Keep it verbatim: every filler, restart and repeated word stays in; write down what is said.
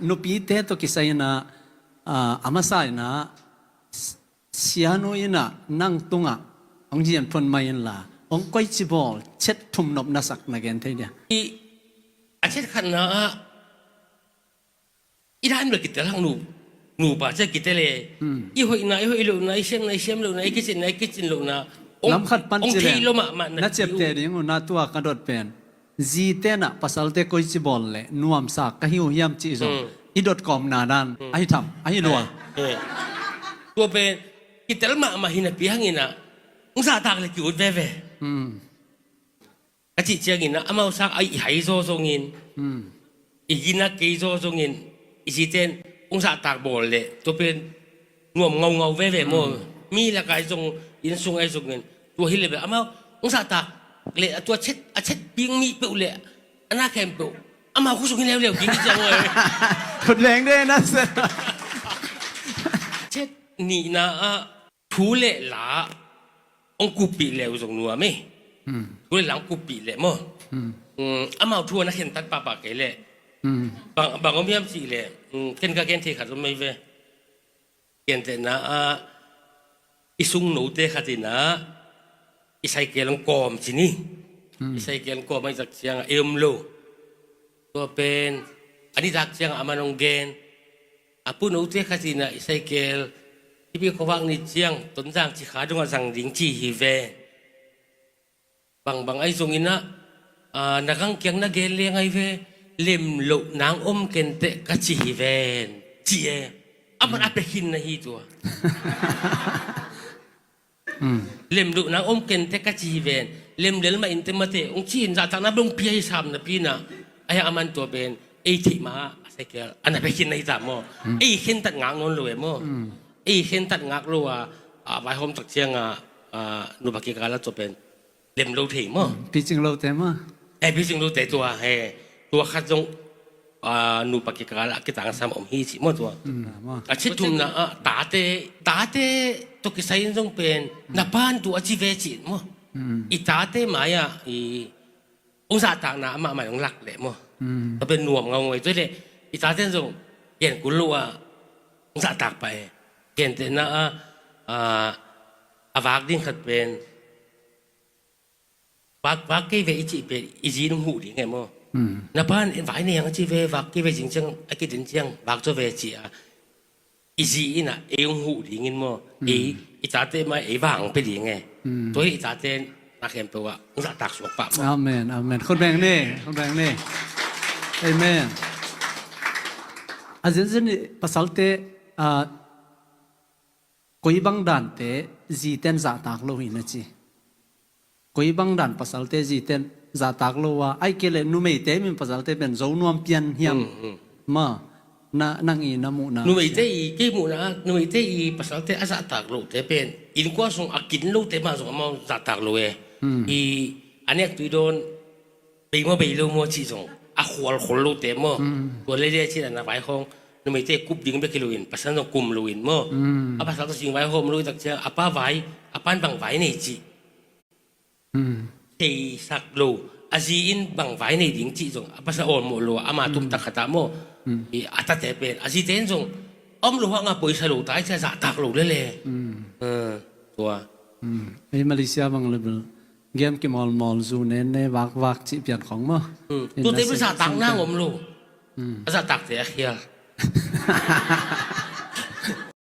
Nupite tawh kisai inah, ah, a masa inah, s-, sianu inah nang tungah hong zianphuan mai inla, hong koici bawl chet thum nop na sak na gen thei dia? I, a chet khatna ah, i daim le kitel hang nu, nupa cia kitel e. Hmm. I hoihna, i hoih lohna, i siamna, i siam lohna, i kicinna, i kicin lohna. Lam khat pan hong ci le thei lo mahmah na na ciapteh ding uh na tua ka dot pen. Zite nah pasalte koici bawl le nuamsa ka hi uh hiam cih zong. Hmm. I dot kawmna dan. Hmm. Ahi tham, ahi lua. Eh, eh. Tua pen, kitel mahmah hi napi hang inah, hong zahtak le ki-ut veve. Hmm. Ka cih ciangin ah, amau sang a i hai zaw zongin, hmm, i ginak kei zaw zongin, i zite in hong zahtak bawl le, tua pen nuam ngaungau veve maw. Hmm. Mi lakah zong, inn sung ah zongin, tua hi le bel, amau hong zahtak le, a tua chet, a chet ping mi peuh le, a na khempeuh, amau khuk sung hi leuleu ding hi ciang maw. Khut leng de na se. Chet nihna ah, thu le la hong kuppih leh uh zong nuam e. Hmm. Thu le la hong kuppih leh maw. Hmm. Hmm, amau thu a na khentat pahpah kei leh. Hmm. Bang, bang om hiam cih leh, hmm, ken ka gen thei khat om mei ve. Gentehna ah, i sung note khat inah, i cycle hong kawm ci ni. Hmm. I cycle hong kawm ahih tak ciangah ei om lo. Tua pen, a nitak ciangah aman hong gen. A pu note khat inah i cycle, hih pi khuavak ni ciang, Tonzang Cikha dongah zang ding ci hi ve. Bangbang ahi zongin ah, ah, na gang kiang na gen leng ahi ve, lem loh nang om kenteh ka ci hi ven, ci e. Aman a pia khin na hi tua. Mm. Lem loh nang om kenteh ka ci hi ven. Lem lel mah inteh mate, hong ci in zahtakna bel hong pia hi sam napi inah. Ahi a, aman tua pen, ei theih mah a cycle a na pia khin na hi ta maw. Mm. Ei khentat ngak nawn lo e maw. Mm. Ei khentat ngak lo a, a vaihawm tak ciangah, a, nupa kikal ah tua pen lem lo thei maw. Mm. Picing lote maw. Eh, picing lote tua, he. Tua khat zong, a, nupa kikal ah kitangsam om hi cih maw tua. Mm. A cithumna ah, tate, tate tawh kisai in zong pen, mm, na pan tua a ci ve cih maw. Mm. I tate mai-ah, i, hong zahtakna amah mai hong lak leh maw. Mm. Tua pen nuam ngaungau e. Tua leh, i tate in zong, gen kul lo ah, hong zahtak pah e. Gentehna ah, a, a vak ding khat pen, vak, vak kei ve i cih pen, i zi in hong huh ding e maw. Mm. Na pan, vai nei hang a ci ve, vak kei ve zing ciang, a kiden ciang, vak zaw ve ci a. I zi in ah, ei hong huh dingin maw. Mm. Ei, i tate mai, ei vang pia ding e. Mm. Tua hi i tate na khempeuh ah, hong zahtak suak pah maw. Amen, amen. Khut beng ni, khut beng ni. Amen. A zenzen i pasalte, a, koi bang dante zite in zahtak lo hi na ci. Koi bang dan pasalte zite in zahtak lo a, ahih kei leh numeite min pasalte pen zo nuam pian hiam? Mm, mm. Ma, na, nang i na muhna. Numeite i, kei muhna, numeite i pasalte a zahtak lote pen, innkuan sung a kin lote mah zong amau zahtak lo e. Mm. I, a nek tui dawn, bei maw bei lo maw cih zong, a khualkhol lote maw. Mm. Tua lele cih na na vaihawm, numeite kup ding bek hi loin, pasal zong kum loin maw. Mm. A pasal tawh sing vaihawm lo i tak ciang, a pa vai, a pan bang vai nei cih. Hmm. Theisak lo, a zi in bang vai nei ding cih zong, a pasal awlmawh lo, ama tumtak khat ah maw. Hmm. I a tate pen, a zite in zong, om lo hang a poisa lo ta, i cia zahtak lo lele. Hmm. Eh, tua. Hmm. Ei Malaysia bang le bel, game kimawlmawl, zu nenne, vakvak cih pian khong maw. Hmm. Tute bel zahtak nang om lo. Hmm. A zahtakte a khial.